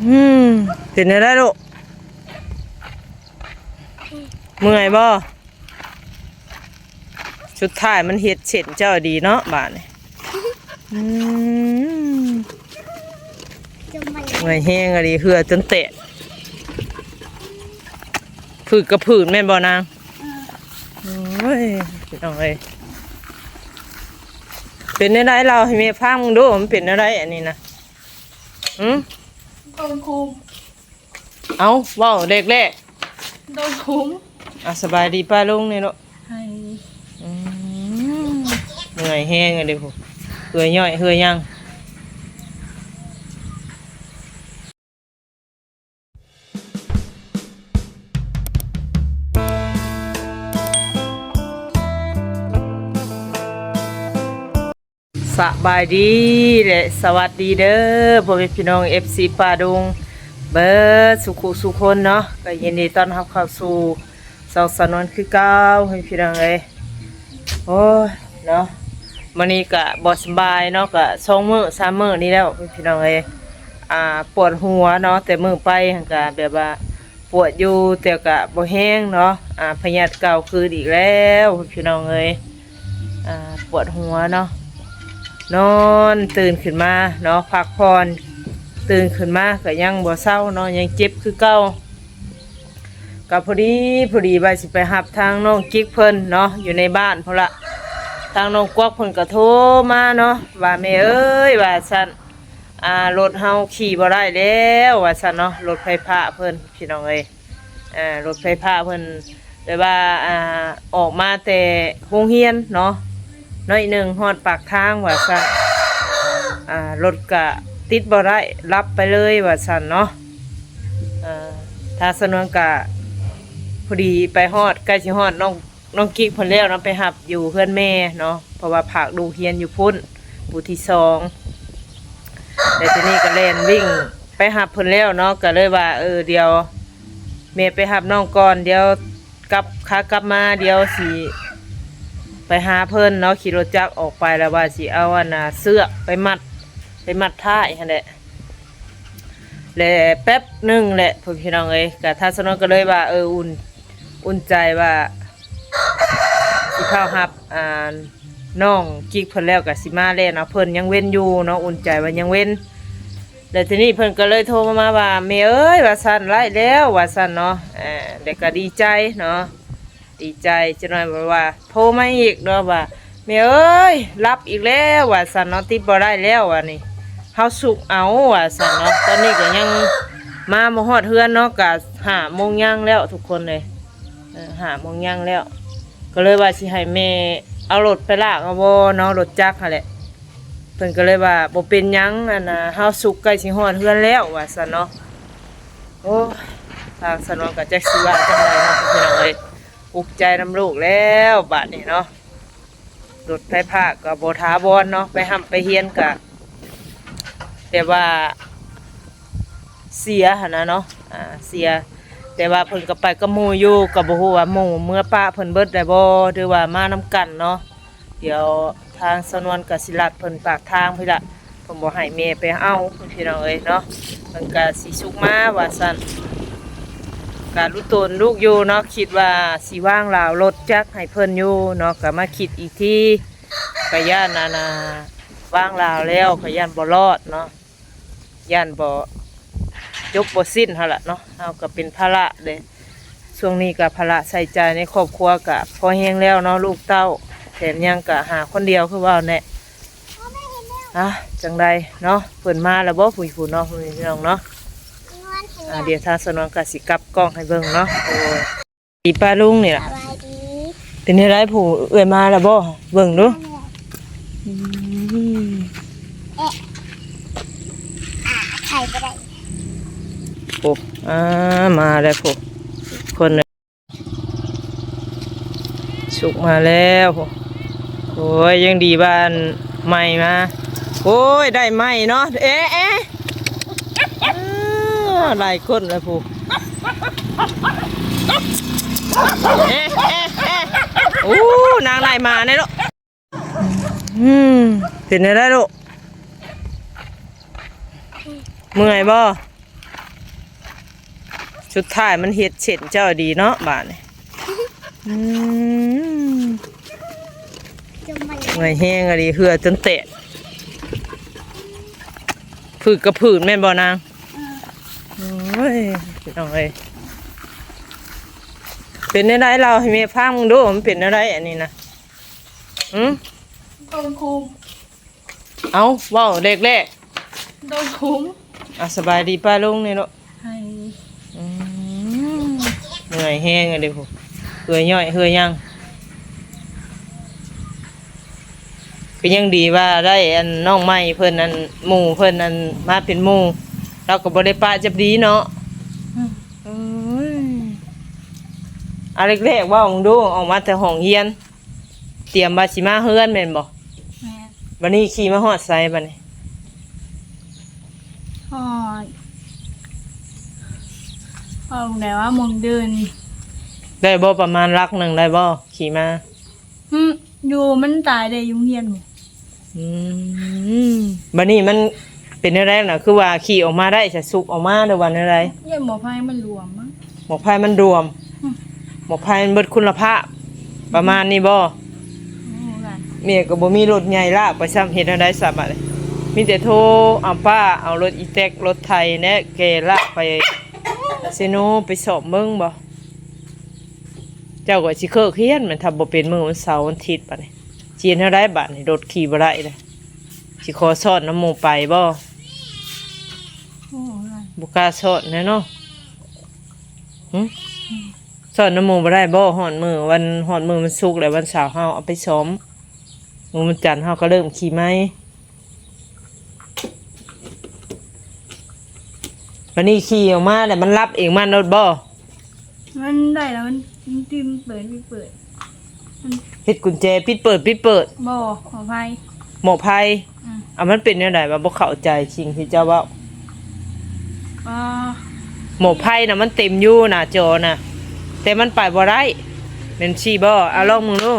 ອືມ ເປັນແນວໃດລູກ? ເມື່ອຍບໍ່? ສຸດທ້າຍມັນເຮັດເສັ້ນເຈົ້າດີເນາະບາດນີ້. ອືມ ເມື່ອຍແຮງອີ່ຫຼີ ເຫື່ອຈົນແຕກ. ຜືດກະຜືດແມ່ນບໍ່ນາງ? ເອີ ໂອ້ຍ ພີ່ນ້ອງເອີຍ ເປັນແນວໃດ? ເລົ່າໃຫ້ແມ່ຟັງເບິ່ງດູ ມັນເປັນແນວໃດອັນນີ້ນະ? ຫື? ໂດນຄຸມ. ເອົ້າ ເວົ້າແລກໆ ໂດນຄຸມ. ອ່າ ສະບາຍດີປ້າລຸງນີ້ເນາະ. ໃຫ້ ອືມ ເມື່ອຍແຮງເດ້ ເຫື່ອຍ້ອຍເຫື່ອຫຍັງ. ສະບາຍດີ ແລະ ສະຫວັດດີເດີ ພໍ່ແມ່ພີ່ນ້ອງ ເອັຟຊີ ປ້າລຸງ ເບິດສູ່ຄູ່ສູ່ຄົນເນາະ. ກໍຍິນດີຕ້ອນຮັບເຂົ້າສູ່ຊ່ອງສາວນວນຄືເກົ່າ ພີ່ນ້ອງເອີຍ. ໂອ້ຍ ເນາະ ມື້ນີ້ກະບໍ່ສະບາຍເນາະ ກະສອງມື້ສາມມື້ນີ້ແລ້ວ ພີ່ນ້ອງເອີຍ. ອ່າ ປວດຫົວເນາະ ແຕ່ມື້ໄປຫັ້ນກະແບບວ່າປວດຢູ່ ແຕ່ກະບໍ່ແຮງເນາະ. ອ່າ ພະຍາດເກົ່າຄືນອີກແລ້ວ ພີ່ນ້ອງເອີຍ. ອ່າ ປວດຫົວເນາະ ນອນ ຕື່ນຂຶ້ນມາເນາະ ພັກຜ່ອນ ຕື່ນຂຶ້ນມາກະຍັງບໍ່ເຊົາເນາະ ຍັງເຈັບຄືເກົ່າ. ກະພໍດີ ພໍດີວ່າຊິໄປຮັບທາງນ້ອງກິກເພິ່ນເນາະ ຢູ່ໃນບ້ານພຸ້ນລະ. ທາງນ້ອງກວັກເພິ່ນກະໂທມາເນາະ ວ່າ ແມ່ເອີຍ ວ່າຊັ້ນ ອ່າ ລົດເຮົາຂີ່ບໍ່ໄດ້ແລ້ວ ວ່າຊັ້ນເນາະ ລົດໄຟຟ້າເພິ່ນ ພີ່ນ້ອງເອີຍ. ອ່າ ລົດໄຟຟ້າເພິ່ນ ແບບວ່າ ອ່າ ອອກມາແຕ່ໂຮງຮຽນເນາະ ໜ້ອຍໜຶ່ງຮອດປາກທາງວ່າຊັ້ນ ອ່າ ລົດກະຕິດບໍ່ໄດ້ ຫຼັບໄປເລີຍວ່າຊັ້ນເນາະ. ອ່າ ທາງສາວນວນກະພໍດີໄປຮອດ ໃກ້ຊິຮອດນ້ອງ ນ້ອງກິກເພິ່ນແລ້ວເນາະ ໄປຮັບຢູ່ເຮືອນແມ່ເນາະ ເພາະວ່າພາກລູກຮຽນຢູ່ພຸ້ນ ປູທີສອງ. ແລ້ວທີນີ້ກໍແລ່ນວິ່ງໄປຮັບເພິ່ນແລ້ວເນາະ ກໍເລີຍວ່າ ເອີ ດຽວແມ່ໄປຮັບນ້ອງກ່ອນ ດຽວກັບ ຂາກັບມາດຽວຊິໄປຫາເພິ່ນເນາະ. ຂີ່ລົດຈັກອອກໄປແລ້ວວ່າຊິເອົາອັນນ່າເຊືອກໄປມັດ ໄປມັດທ້າຍຫັ້ນແຫຼະ. ແລະແປັບໜຶ່ງແຫຼະ ພີ່ນ້ອງເອີຍ ກະທາງສາວນວນກໍເລີຍວ່າ ເອີ ອຸ່ນ ອຸ່ນໃຈວ່າຊິເຂົ້າຮັບ ອ່າ ນ້ອງກິກເພິ່ນແລ້ວກະຊິມາແລ້ວເນາະ ເພິ່ນຍັງເວັນຢູ່ເນາະ ອຸ່ນໃຈວ່າຍັງເວັນ. ແລ້ວທີນີ້ເພິ່ນກໍເລີຍໂທມາວ່າ ແມ່ເອີຍ ວ່າຊັ້ນ ໄດ້ແລ້ວ ວ່າຊັ້ນເນາະ. ເອີ ແລ້ວກໍດີໃຈເນາະ ດີໃຈຈັກໜ້ອຍ ແບບວ່າໂທມາອີກເນາະວ່າ ແມ່ເອີຍ ຫຼັບອີກແລ້ວ ວ່າຊັ້ນເນາະ ຕິດບໍ່ໄດ້ແລ້ວ ວ່ານີ້ ເຮົາສຸກເອົາ ວ່າຊັ້ນເນາະ. ຕອນນີ້ກໍຍັງມາບໍ່ຮອດເຮືອນເນາະ ກະຫ້າໂມງຍັງແລ້ວທຸກຄົນເອີຍ ເອີ ຫ້າໂມງຍັງແລ້ວ. ກໍເລີຍວ່າຊິໃຫ້ແມ່ເອົາລົດໄປລາກເອົາບໍ່ເນາະ ລົດຈັກຫັ້ນແຫຼະ. ເພິ່ນກໍເລີຍວ່າ ບໍ່ເປັນຫຍັງ ອັນນ່າ ເຮົາສຸກໃກ້ຊິຮອດເຮືອນແລ້ວ ວ່າຊັ້ນເນາະ. ໂອ້ຍ ທາງສາວນວນກໍຈັກຊິວ່າຈັ່ງໃດເນາະ ພີ່ນ້ອງເອີຍ ອຸກໃຈນຳລູກແລ້ວບາດນີ້ເນາະ. ລົດໄຟຟ້າກໍບໍ່ຖາວອນເນາະ ໄປຮ່ຳໄປຮຽນກໍແບບວ່າເສຍຫັ້ນນະເນາະ ອ່າ ເສຍ. ແຕ່ວ່າເພິ່ນກໍໄປກັບໝູ່ຢູ່ ກໍບໍ່ຮູ້ວ່າໝູ່ເມືອປະເພິ່ນເບິດແລ້ວບໍ່ ຫຼືວ່າມານຳກັນເນາະ. ດຽວທາງສາວນວນກໍຊິລັດເພິ່ນປາກທາງພຸ້ນລະ ເພິ່ນບໍ່ໃຫ້ແມ່ໄປເອົາ ພີ່ນ້ອງເອີຍເນາະ. ເພິ່ນກໍຊິສຸກມາວ່າຊັ້ນ ກໍລຸໂຕນລູກຢູ່ເນາະ ຄິດວ່າຊິວາງລາວລົດຈັກໃຫ້ເພິ່ນຢູ່ເນາະ. ກໍມາຄິດອີກທີ ກໍຢ້ານອັນນ່າ ວາງລາວແລ້ວກໍຢ້ານບໍ່ລອດເນາະ ຢ້ານບໍ່ຈົບບໍ່ສິ້ນຫັ້ນລະເນາະ. ເຮົາກໍເປັນພາລະເດ້ ຊ່ວງນີ້ກໍພາລະໃຊ້ຈ່າຍໃນຄອບຄົວກໍພໍແຮງແລ້ວເນາະ ລູກເຕົ້າ ແຖມຍັງກໍຫາຄົນດຽວຄືເວົ້າແຫຼະ. ອ່ະ ຈັ່ງໃດເນາະ ເພິ່ນມາແລ້ວບໍ່ ຜູ້ ຜູ້ເນາະ ພີ່ນ້ອງເນາະ. ອ່າ ດຽວທາງສາວນວນກໍຊິກັບກ້ອງໃຫ້ເບິ່ງເນາະ. ໂອ້ຍ ອີປ້າລຸງນີ້ລະ ສະບາຍດີ ເປັນຈັ່ງໃດຜູ້ເອື້ອຍມາແລ້ວບໍ່ ເບິ່ງດູ. ອືມ ເອະ ອ່າ ຖ່າຍບໍ່ໄດ້. ໂອ້ ອ່າ ມາແລ້ວຜູ້ ຄົນໜຶ່ງ ສຸກມາແລ້ວ. ໂອ້ຍ ຍັງດີບ້ານໃໝ່ມາ. ໂອ້ຍ ໄດ້ໃໝ່ເນາະ. ເອະ ເອະ ເອີ ຫຼາຍຄົນແລ້ວຜູ້. ເອະ ເອະ ເອະ ໂອ້ ນາງໄລ່ໝາແນ່ເນາະ. ອືມ ເປັນແນວໃດລູກ? ເມື່ອຍບໍ່? ສຸດທ້າຍມັນເຮັດເຊັ່ນເຈົ້າດີເນາະບາດນີ້. ອືມ ເມື່ອຍແຮງອີ່ຫຼີ ເຫື່ອຈົນແຕກ. ຜືດກໍຜືດແມ່ນບໍ່ນາງ? ເອີ ໂອ້ຍ ພີ່ນ້ອງເອີຍ ເປັນແນວໃດ? ເລົ່າໃຫ້ແມ່ຟັງເບິ່ງດູ ມັນເປັນແນວໃດອັນນີ້ນະ? ຫື? ໂດນຄຸມ. ເອົ້າ ເວົ້າແລກໆ ໂດນຄຸມ. ອ່ະ ສະບາຍດີປ້າລຸງແດ່ເນາະ. ໃຫ້ ອືມ ເມື່ອຍແຮງເດ້ ເຫື່ອຍ້ອຍເຫື່ອຫຍັງ. ກໍຍັງດີວ່າໄດ້ອັນນ້ອງໃໝ່ເພິ່ນ ອັນໝູ່ເພິ່ນ ອັນມາເປັນໝູ່ ລາວກໍບໍ່ໄດ້ປະຈັບດີເນາະ. ອືມ ເອີຍ ອາ ແລກໆ ເວົ້າເບິ່ງດູ ອອກມາແຕ່ຫ້ອງຮຽນ ຕຽມວ່າຊິມາເຮືອນແມ່ນບໍ່? ແມ່ນ. ບັດນີ້ຂີ່ມາຮອດໃສບັດນີ້? ຮອດ ຮອດໝ່ອງໃດວະ? ໝ່ອງເດີ່ນ ໄດ້ບໍ່? ປະມານຫຼັກໜຶ່ງໄດ້ບໍ່? ຂີ່ມາ ຫຶ ຢູ່ມັນຕາຍໄດ້ຢູ່ໂຮງຮຽນ. ອືມ ບັດນີ້ມັນເປັນແນວໃດນະ? ຄືວ່າຂີ່ອອກມາໄດ້ ສະສຸກອອກມາ ຫຼືວ່າແນວໃດ? ຢ້ານໝໍ້ໄຟມັນຫຼວມມັ້ງ. ໝໍ້ໄຟມັນຫຼວມ. ອືມ ໝໍ້ໄຟມັນເບິດຄຸນລະພາບ ປະມານນີ້ບໍ່? ອືມ ແມ່ກໍບໍ່ມີລົດໃຫຍ່ລາກໄປຊ້ຳ ເຮັດແນວໃດຊ້ຳບັດນີ້? ມີແຕ່ໂທເອົາປ້າ ເອົາລົດອີແຕັກ ລົດໄຖແນ່ ແກ່ລາກໄປເຊໂນ ໄປສ້ອມເບິ່ງບໍ່? ເຈົ້າກໍຊິເຄີກຮຽນແມ່ນ ຖ້າບໍ່ເປັນມື້ວັນເສົາວັນທິດບັດນີ້ ຊິເຮັດແນວໃດບັດນີ້? ລົດຂີ່ບໍ່ໄດ້ເດ້ ຊິຂໍສອນນຳໝູ່ໄປບໍ່? ໂອ້ຍ ບໍ່ກ້າສອນແນ່ເນາະ. ຫຶ ສອນນຳໝູ່ບໍ່ໄດ້ບໍ່? ຮອດມື້ວັນ ຮອດມື້ວັນສຸກແລ້ວ ວັນເສົາເຮົາເອົາໄປຊ້ອມ ມື້ວັນຈັນເຮົາກໍເລີ່ມຂີ່ໃໝ່. ບັດນີ້ຂີ່ອອກມາແລ້ວມັນລັບເອງມັນໂລດບໍ່? ມັນໄດ້ແລ້ວ ມັນ ມັນຕິດ ມັນເປີດ ມັນເປີດ ມັນ ເຮັດກຸນແຈປິດເປີດ ປິດເປີດ. ບໍ່ ໝໍ້ໄຟ ໝໍ້ໄຟ. ອືມ ອ່າ ມັນເປັນແນວໃດວະ? ບໍ່ເຂົ້າໃຈສິ່ງທີ່ເຈົ້າເວົ້າ. ອ່າ ໝໍ້ໄຟນະ ມັນເຕັມຢູ່ໜ້າຈໍນະ ແຕ່ມັນໄປບໍ່ໄດ້ ແມ່ນຊີ້ບໍ່? ອ່າ ອືມ ລອງເບິ່ງດູ.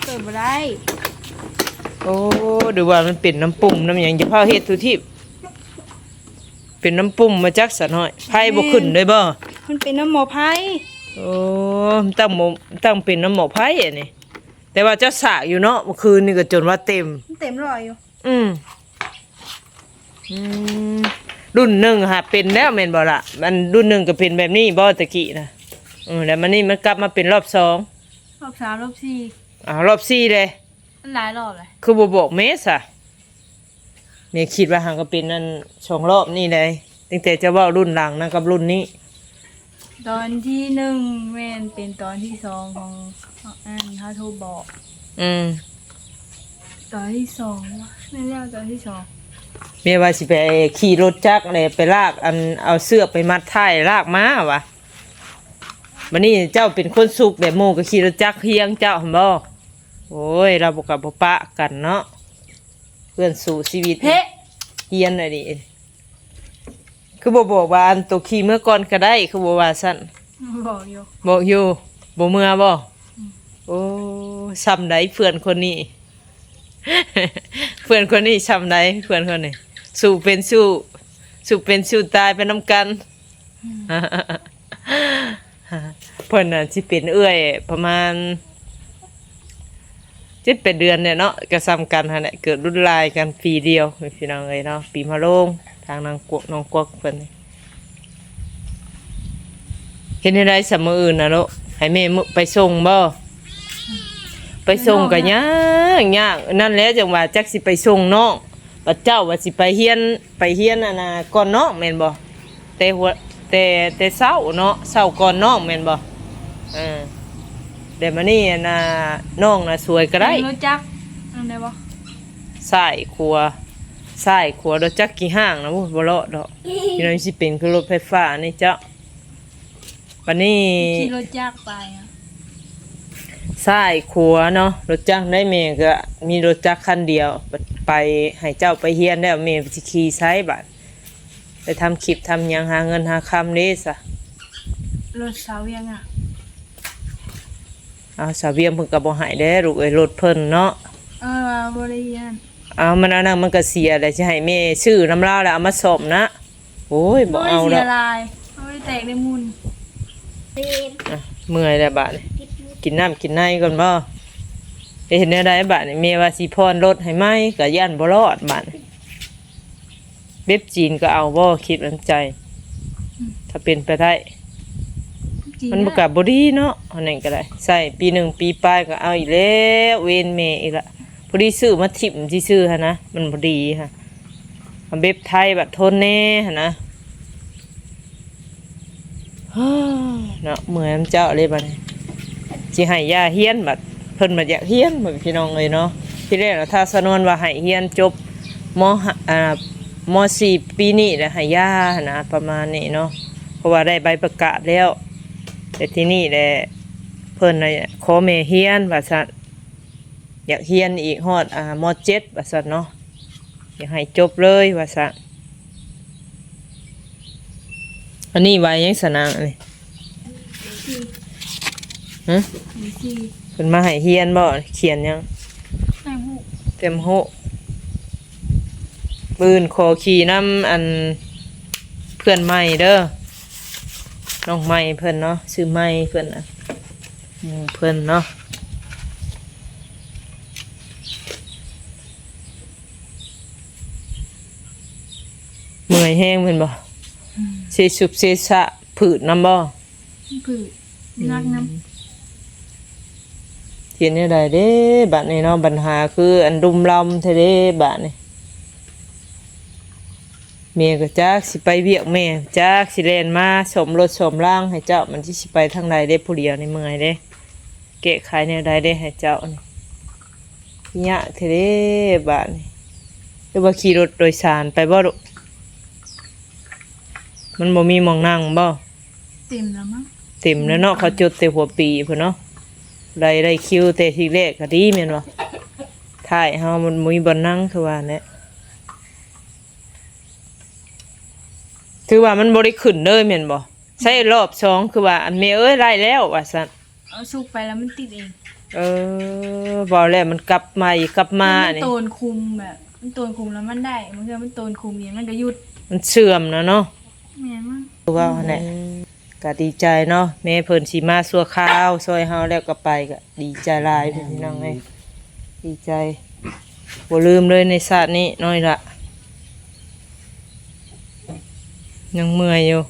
ເປີດບໍ່ໄດ້. ໂອ້ ຫຼືວ່າມັນເປັນນ້ຳປຸ້ມນ້ຳຫຍັງ? ຢ່າພາວເຮັດທຸທິບ ເປັນນ້ຳປຸ້ມມາຈັກສະໜ້ອຍ. ໄຟບໍ່ຂຶ້ນເລີຍບໍ່? ມັນເປັນນ້ຳໝໍ້ໄຟ. ໂອ້ ມັນຕ້ອງ ມັນຕ້ອງເປັນນ້ຳໝໍ້ໄຟອັນນີ້. ແຕ່ວ່າເຈົ້າສາກຢູ່ເນາະ ມື້ຄືນນີ້ກໍຈົນວ່າເຕັມ ມັນເຕັມຮ້ອຍຢູ່. ອືມ ອືມ ລຸ້ນໜຶ່ງຫາເປັນແລ້ວແມ່ນບໍ່ລະ? ອັນລຸ້ນໜຶ່ງກໍເປັນແບບນີ້ບໍ່ຕະກີ້ນະ? ເອີ ແລ້ວມານີ້ມັນກັບມາເປັນລອບສອງ ລອບສາມ ລອບສີ່. ອ້າວ ລອບສີ່ເດ້? ມັນຫຼາຍລອບເລີຍ ຄືບໍ່ບອກແມ່ຊະ? ແມ່ຄິດວ່າຫາກໍເປັນອັນສອງລອບນີ້ໃດ໋ ຕັ້ງແຕ່ເຈົ້າເວົ້າລຸ້ນຫຼັງນະກັບລຸ້ນນີ້. ຕອນທີໜຶ່ງແມ່ນເປັນຕອນທີສອງຂອງອັນເຮົາໂທບອກ. ອືມ ຕອນທີສອງ ແມ່ນແລ້ວ ຕອນທີສອງ ແມ່ວ່າຊິໄປຂີ່ລົດຈັກແຫຼະ ໄປລາກອັນ ເອົາເຊືອກໄປມັດທ້າຍລາກມາວ່າ. ບັດນີ້ເຈົ້າເປັນຄົນສຸກແບບໝູ່ກໍຂີ່ລົດຈັກຮຽງເຈົ້າຫັ້ນບໍ່? ໂອ້ຍ ລາວບໍ່ ກໍບໍ່ປະກັນເນາະ ເພື່ອນສູ້ຊີວິດ ເພະ ຮຽນອັນນີ້. ຄືບໍ່ບອກວ່າອັນໂຕຂີ່ເມືອກ່ອນກໍໄດ້ ຄືບໍ່ວ່າຊັ້ນ? ບອກຢູ່ ບອກຢູ່ ບໍ່ເມືອບໍ່? ອືມ ໂອ້ ຊ່ຳໃດເພື່ອນຄົນນີ້ ເພື່ອນຄົນນີ້ຊ່ຳໃດ ເພື່ອນຄົນນີ້ ສູ້ເປັນສູ້ ສູ້ເປັນສູ້ຕາຍໄປນຳກັນ. ອືມ ເພິ່ນນະຊິເປັນເອື້ອຍປະມານ ເຈັດແປດເດືອນແຫຼະເນາະ ກໍຊ່ຳກັນຫັ້ນແຫຼະ ເກີດລຸ້ນລາຍກັນປີດຽວ ພີ່ນ້ອງເອີຍເນາະ. ປີມະໂລງ ທາງນາງກວກ ນ້ອງກວກເພິ່ນ ເຮັດແນວໃດຊະມື້ອື່ນນະລູກ? ໃຫ້ແມ່ໄປສົ່ງບໍ່? ໄປສົ່ງກໍຍາກ ຍາກ ນັ້ນແຫຼະ ຈັ່ງວ່າຈັກຊິໄປສົ່ງນ້ອງ ບັດເຈົ້າວ່າຊິໄປຮຽນ ໄປຮຽນອັນນ່າກ່ອນນ້ອງແມ່ນບໍ່? ແຕ່ຫົວ ແຕ່ ແຕ່ເຊົ້າເນາະ ເຊົ້າກ່ອນນ້ອງແມ່ນບໍ່? ເອີ ແລ້ວມານີ້ອັນນ່າ ນ້ອງນະສວຍກໍໄດ້ ຂີ່ລົດຈັກ ອັນໃດບໍ່? ຊ້າຍຂວາ ຊ້າຍຂວາ ລົດຈັກຂີ້ຮ້າງນະ ໂອ້ຍ ບໍ່ເລາະດອກ ພີ່ນ້ອງ ຊິເປັນຄືລົດໄຟຟ້ານີ້ເຈົ້າ. ບັດນີ້ຂີ່ລົດຈັກໄປອະ ຊ້າຍຂວາເນາະ ລົດຈັກໄດ້ ແມ່ກໍມີລົດຈັກຄັນດຽວ ໄປໃຫ້ເຈົ້າໄປຮຽນແລ້ວ ແມ່ຊິຂີ່ໃສບາດ? ໄປທຳຄລິບທຳຫຍັງ ຫາເງິນຫາຄຳເດ້ຊະ. ລົດສາວວຽງອະ ເອົາ ສາວວຽງເພິ່ນກໍບໍ່ໃຫ້ເດ້ລູກເອີຍ ລົດເພິ່ນເນາະ. ເອີ ວ່າບໍ່ໄດ້ຮຽນ. ເອົາ ມັນອັນນັ້ນມັນກໍເສຍແຫຼະ ຊິໃຫ້ແມ່ຊື້ນຳລາວແລ້ວເອົາມາສ້ອມນະ. ໂອ້ຍ ບໍ່ເອົາດອກ ໂອ້ຍ ເສຍຫຼາຍ ເອົາໄປແຕກໃນໝຸ່ນ. ອ່ະ ເມື່ອຍແລ້ວບາດນີ້ ກິນນ້ຳກິນໃນກ່ອນບໍ? ເຮັດແນວໃດບາດນີ້? ແມ່ວ່າຊິຜ່ອນລົດໃຫ້ໃໝ່ ກໍຢ້ານບໍ່ລອດບາດນີ້. ເວັບຈີນກໍເອົາບໍ່? ຄິດນຳໃຈ ອືມ ຖ້າເປັນໄປໄດ້ ມັນກໍບໍ່ດີເນາະ. ອັນນັ້ນກໍໄດ້ ໃຊ້ປີໜຶ່ງປີປາຍກໍເອົາອີກແລ້ວ ເວນແມ່ອີກລະ. ພໍດີຊື້ມາຖິ້ມຊື່ໆຫັ້ນນະ ມັນບໍ່ດີຫັ້ນ. ເວັບໄທບັດທົນແດ່ຫັ້ນນະ. ເນາະ ເມື່ອຍນຳເຈົ້າເລີຍບັດນີ້ ຊິໃຫ້ຢ່າຮຽນບັດ ເພິ່ນບັດຢາກຮຽນ ພີ່ນ້ອງເອີຍເນາະ. ທີແລກນະ ທ້າວສະນວນວ່າໃຫ້ຮຽນຈົບ ມ ຫ້າ ອ່າ ມ ສີ່ ປີນີ້ແລ້ວໃຫ້ຢ່າຫັ້ນນະ ປະມານນີ້ເນາະ ເພາະວ່າໄດ້ໃບປະກາດແລ້ວ. ແຕ່ທີນີ້ແຫຼະ ເພິ່ນນະຂໍແມ່ຮຽນວ່າຊັ້ນ ຢາກຮຽນອີກຮອດ ອ່າ ມ ເຈັດ ວ່າຊັ້ນເນາະ ຢາກໃຫ້ຈົບເລີຍວ່າຊັ້ນ. ອັນນີ້ໃບຫຍັງຊະນາງ ອັນນີ້? ຮະ? ເພິ່ນມາໃຫ້ຮຽນບໍ່? ຂຽນຫຍັງ? ແຕ້ມຮູບ ແຕ້ມຮູບ. ມື້ອື່ນຂໍຂີ່ນຳອັນເພື່ອນໃໝ່ເດີ ນ້ອງໃໝ່ເພິ່ນເນາະ ຊື່ໃໝ່ເພິ່ນນະ ໝູ່ເພິ່ນເນາະ. ເມື່ອຍແຮງແມ່ນບໍ່? ອືມ ເສຊຸບເສຊະ ຜືດນຳບໍ່? ຜືດ ໜັກນຳ. ອືມ ເຮັດແນວໃດເດ້ບາດນີ້ເນາະ? ບັນຫາຄືອັນລຸມລຳແທ້ເດ້ບາດນີ້. ແມ່ກໍຈັກຊິໄປວຽກ ແມ່ຈັກຊິແລ່ນມາສ້ອມລົດສ້ອມລາງໃຫ້ເຈົ້າ ມັນຊິ ຊິໄປທາງໃດເດ້? ຜູ້ດຽວນີ້ເມື່ອຍເດ້ ແກ້ໄຂແນວໃດເດ້ໃຫ້ເຈົ້ານີ້? ຍາກແທ້ເດ້ບາດນີ້. ຫຼືວ່າຂີ່ລົດໂດຍສານໄປບໍ່ລູກ? ມັນບໍ່ມີໝ່ອງນັ່ງບໍ່? ເຕັມແລ້ວມັ້ງ ເຕັມແລ້ວເນາະ. ອືມ ເຂົາຈົດແຕ່ຫົວປີພຸ້ນເນາະ ໄດ້ ໄດ້ຄິວແຕ່ທີແລກກໍດີແມ່ນບໍ່? ທ້າຍເຮົາມັນບໍ່ມີບ່ອນນັ່ງ ຄືວ່າແຫຼະ. ຖືວ່າມັນບໍ່ໄດ້ຂຶ້ນເລີຍແມ່ນບໍ່? ໃຊ້ລອບສອງ ຄືວ່າ ອັນ ແມ່ເອີຍ ໄດ້ແລ້ວວ່າຊັ້ນ. ເອົາສຸກໄປແລ້ວມັນຕິດເອງ. ເອີ ເວົ້າແລ້ວມັນກັບມາອີກ ກັບມາ ມັນ ນີ້ ໂຕນຄຸມແບບ ມັນໂຕນຄຸມແລ້ວມັນໄດ້ ບາງເທື່ອມັນໂຕນຄຸມອີກມັນກໍຢຸດ ມັນເສື່ອມນະເນາະ. ແມ່ນມັນ ຄືວ່າຫັ້ນແຫຼະ. ອືມ ກໍດີໃຈເນາະ ແມ່ເພິ່ນຊິມາຊົ່ວຄາວຊ່ອຍເຮົາແລ້ວກໍໄປ ກໍດີໃຈຫຼາຍ ພີ່ນ້ອງເອີຍ ດີໃຈ ບໍ່ລືມເລີຍໃນຊາດນີ້ນ້ອຍລະ. ຍັງເມື່ອຍຢູ່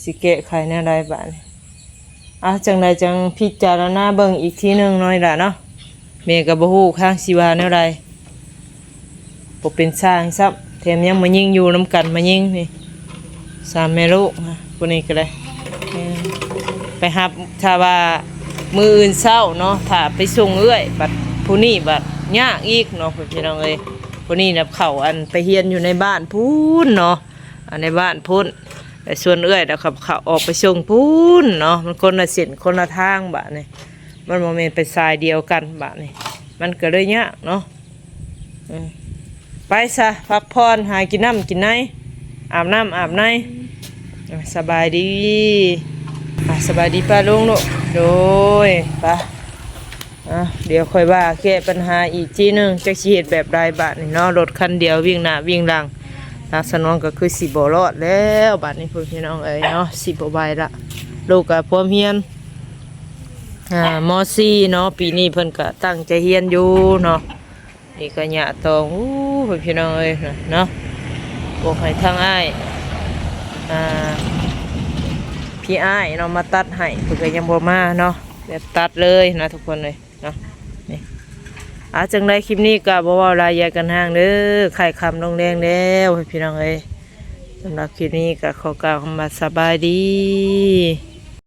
ຊິແກ້ໄຂແນວໃດບາດນີ້? ອ່າ ຈັ່ງໃດຈັ່ງພິຈາລະນາເບິ່ງອີກທີໜຶ່ງໜ້ອຍລະເນາະ. ແມ່ກໍບໍ່ຮູ້ທາງຊິວ່າແນວໃດ ບໍ່ເປັນຊ່າງຊ້ຳ ແຖມຍັງມາຍິງຢູ່ນຳກັນ ມາຍິງນີ້ ສາມແມ່ລູກນະ ຜູ້ນີ້ກໍໄດ້. ເອີ ໄປຮັບ ຖ້າວ່າມື້ອື່ນເຊົ້າເນາະ ຖ້າໄປສົ່ງເອື້ອຍ ບັດຜູ້ນີ້ບັດຍາກອີກເນາະ ພີ່ນ້ອງເອີຍ. ຜູ້ນີ້ນະເຂົາ ອັນ ໄປຮຽນຢູ່ໃນບ້ານພຸ້ນເນາະ ອັນ ໃນບ້ານພຸ້ນ ແລະ ສ່ວນເອື້ອຍລະເຂົາ ເຂົາອອກໄປສົ່ງພຸ້ນເນາະ ມັນຄົນລະເສັ້ນຄົນລະທາງ ບາດນີ້ ມັນບໍ່ແມ່ນໄປສາຍດຽວກັນ ບາດນີ້ ມັນກໍເລີຍຍາກເນາະ. ເອີ ໄປຊະ ພັກຜ່ອນ ຫາກິນນ້ຳກິນໃນ ອາບນ້ຳອາບໃນ. ເອີ ສະບາຍດີ ອ່າ ສະບາຍດີປ້າລຸງລູກ ໂດຍ ໄປ. ອ່ະ ດຽວຄ່ອຍວ່າແກ້ບັນຫາອີກທີໜຶ່ງ ຈັກຊິເຮັດແບບໃດບາດນີ້ເນາະ. ລົດຄັນດຽວວິ່ງໜ້າວິ່ງຫຼັງ ທາງສະໜອງກໍຄືຊິບໍ່ລອດແລ້ວບາດນີ້ ພີ່ນ້ອງເອີຍເນາະ. ຊິບໍ່ໄຫວລະ ລູກກໍພວມຮຽນ ອ່າ ມໍສີ່ເນາະ ປີນີ້ເພິ່ນກໍຕັ້ງໃຈຮຽນຢູ່ເນາະ. ນີ້ກໍຫຍ້າຕອງ ໂອ້ ພີ່ນ້ອງເອີຍເນາະ. ບອກໃຫ້ທາງອ້າຍ ອ່າ ພີ່ອ້າຍເນາະ ມາຕັດໃຫ້ ເພິ່ນກໍຍັງບໍ່ມາເນາະ ແບບຕັດເລີຍນະທຸກຄົນເອີຍ. ເນາະ ນີ້ ອ່າ ຈັ່ງໃດຄລິບນີ້ກໍບໍ່ເວົ້າຫຼາຍ ຢ່າກັນຫ່າງເດີ ຄ້າຍຄ່ຳລົງແລງແລ້ວ ພີ່ນ້ອງເອີຍ. ສຳລັບຄລິບນີ້ກໍຂໍກ່າວຄຳວ່າສະບາຍດີ.